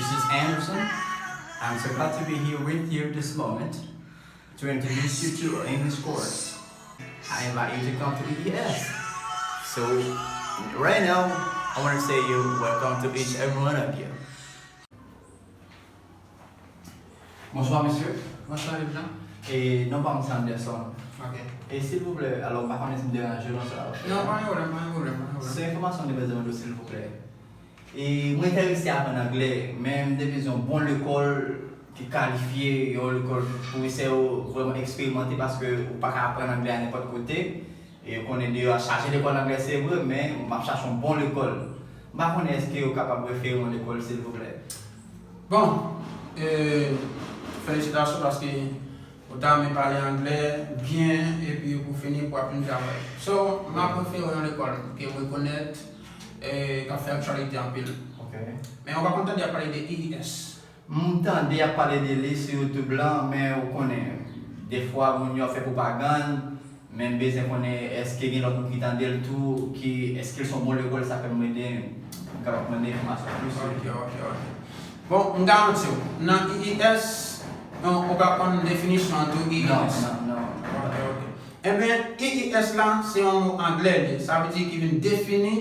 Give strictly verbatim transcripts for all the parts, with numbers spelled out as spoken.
This is Anderson. I'm so glad to be here with you this moment to introduce you to our English course. I invite you to come to E E S. So, right now, I want to say you welcome to each every one of you. Bonswa, mesye. Bonswa, Leblanc. E non pa m se Anderson. Ok. E silvouplè, alò, m pa konnen si m deranje w nan sa w ap fè. Non, pa gen pwoblèm, pa gen pwoblèm, pa gen pwoblèm. Se enfòmasyon m te bezwen mande w, silvouplè. E mwen enterese aprann anglè, men m te bezwen yon bon lekòl ki kalifye, yon lekòl pwofesè yo vrèman eksperimante, paske ou pa ka aprann anglè a nenpòt kote. E ou konnen deyò a chaje lekòl anglè, se vre, men m ap chache yon bon lekòl. M pa konnen èske ou kapab refere m yon lekòl, silvouplè? Bon, e, felisitasyon paske ou ta renmen pale anglè byen epi pou fini pou ap vin travay. So, m ap refere w yon lekòl ke m rekonèt, e, k ap fè aktyalite anpil. Ok. Men ou pa konn tande y ap pale de E E S. M tande y ap pale de li sou YouTube lan, men ou konnen, defwa moun yo ap fè pwopagann, men m bezwen konnen èske gen lòt moun ki tande l tou, ki, èske l se yon bon lekòl, sa fè m mande, m kapab mande enfòmasyon plis sou li. Ok, ok, ok. Bon, m garanti w, nan E E S, non, ou pa konn definisyon an tou, E E S? Non, non, non. Ok, ok. Ebyen, E E S la, se yon mo anglè li, sa vle di ki vin defini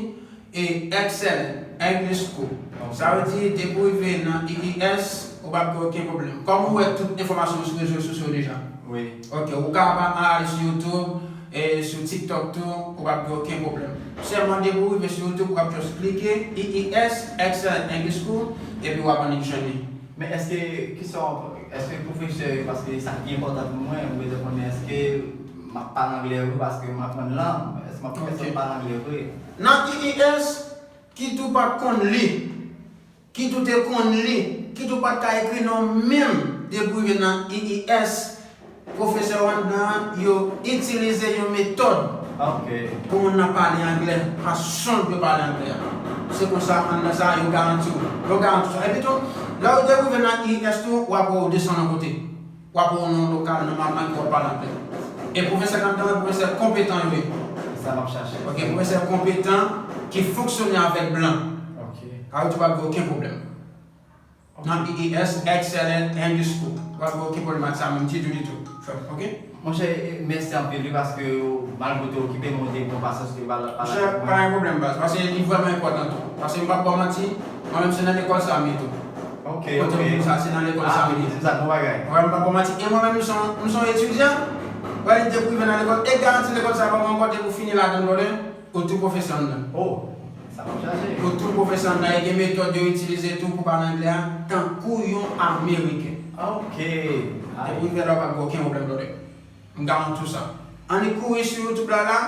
e Excellent English School. Ok. Sa vle di, depi w rive nan E E S, ou p ap gen okenn pwoblèm. Kòm ou wè tout enfòmasyon sou rezo sosyo deja. Wi. Ok, ou kapab al sou YouTube, e sou TikTok tou, ou p ap gen okenn pwoblèm. Sèlman depi w rive sou YouTube, w ap just klike E E S, Excellent English School, epi w ap annik jwenn li. Men èske, kisa w, èske pwofesè yo, paske sa ki enpòtan pou mwen, mwen bezwen konnen èske m ap pale anglè vre, paske m aprann lang, èske m ap fè sa m pale anglè vre? Nan E E S, kit ou pa t konn li, kit ou te konn li, kit ou pa t ka ekri non menm, depi w rive nan E E S, pwofesè yo anndan an, yo itilize yon metòd pou moun nan pale anglè, fason pou yo pale anglè a. Se konsa, anndan sa, yo garanti w. Yo garanti w sa. Epi tou, lè w te rive nan E E S tou, w ap wè w desann yon kote. W ap wè w nan yon lokal, nan Manhattan, w ap pale anglè. E pwofesè k anndan an, pwofesè konpetan yo ye. Sa m ap chache. Ok, pwofesè konpetan ki fonksyone avèk blan. Ok. Ayiti w ap gen okenn pwoblèm. Nan E E S, Excellent English School. W ap gen okenn pwoblèm ak sa menm ditou, ditou. Ok? Monchè, mèsi anpil wi, paske malgre w te okipe, men w te gen pasyans, w te pale, pale avèk mwen. Monchè, pa gen pwoblèm, baz, paske li vrèman enpòtan tou. Paske m p ap ba w manti, mwen menm se nan lekòl sa a m ye tou. Ok, ok. Kote m di w sa, se nan lekòl sa a m ye. Ah, ou di m sa, bon bagay. Mwen menm m p ap ba w manti, e mwen menm m se yon, m se yon etidyan, wè, li te prive nan lekòl, e garanti lekòl sa a pa mwen ankò, depi w fini ladan l, brother. Ou tou pwofesè anndan. Oh, sa m ap chache. Ou tou pwofesè anndan, e gen metòd yo itilize tou pou pale anglè a, tankou yon Ameriken. Ok. Depi w rive la, w p ap gen okenn pwoblèm, brother. M garanti w sa. Annik kouri sou YouTube la, la,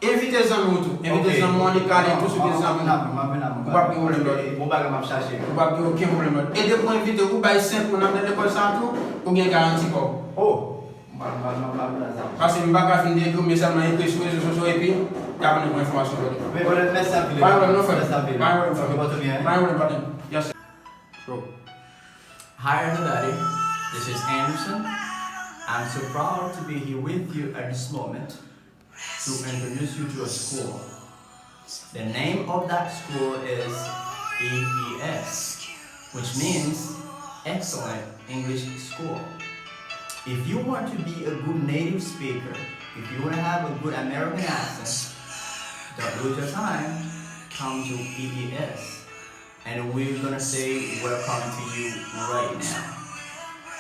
envite zanmi w tou. Envite zanmi w, annik ale tou sou pye zanmi w. Ou p ap gen pwoblèm, brother. Bon bagay m ap chache. Ou p ap gen okenn pwoblèm, brother. E depi w envite, ou bay senk moun anndan lekòl sa a tou, ou gen garanti pa w. Oh. Pase m pa ka fin dekri w, men sèlman ekri sou rezo sosyo epi y ap annik yon enfòmasyon pou li. Men, brother, mèsi anpil. Pa gen pwoblèm, non, frè. Mèsi anpil. Pa gen pwoblèm, frè. Ou konprann byen? Pa gen pwoblèm, patnè. Yes, sir. Bro. Hi, everybody. This is Anderson. I'm so proud to be here with you at this moment to introduce you to a school. The name of that school is E E S, which means Excellent English School. If you want to be a good native speaker, if you want to have a good American accent, don't lose your time. Come to E E S. And we're gonna say welcome to you right now.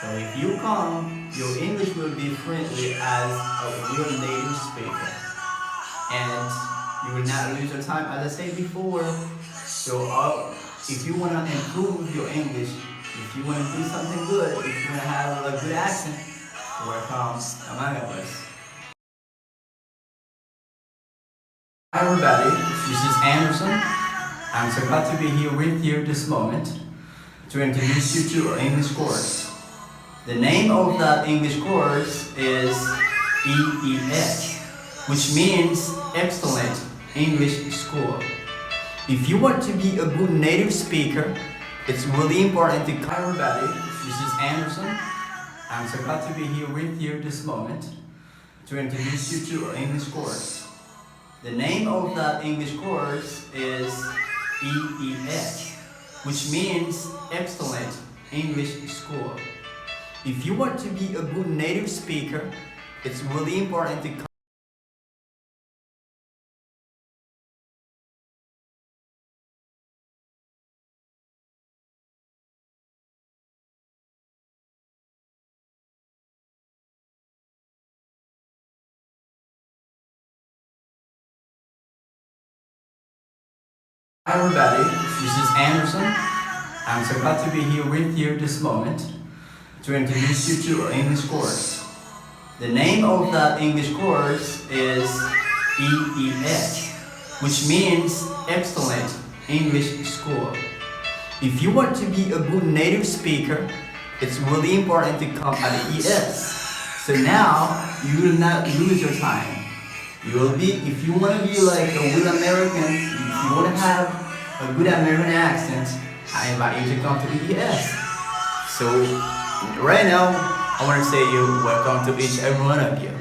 So if you come, your English will be friendly as a real native speaker. And you will not lose your time, as I said before. So uh, if you wanna improve your English, if you wanna do something good, if you wanna have a good accent, welcome among us. Hi everybody, this is Anderson. I'm so glad to be here with you this moment to introduce you to our English course. The name of that English course is E E S, which means Excellent English School. If you want to be a good native speaker, it's really important to... Hi everybody, this is Anderson. I'm so glad to be here with you this moment to introduce you to our English course. The name of that English course is E E S, which means excellent English score. If you want to be a good native speaker, it's really important to come Hi everybody, this is Anderson. I'm so glad to be here with you this moment to introduce you to our English course. The name of that English course is E E S, which means excellent English score. If you want to be a good native speaker, it's really important to come at E E S. So now you will not lose your time. You will be, if you want to be like a real American, if you want to have a good American accent, I invite you to come to E E S. So right now, I want to say you welcome to each every one of you.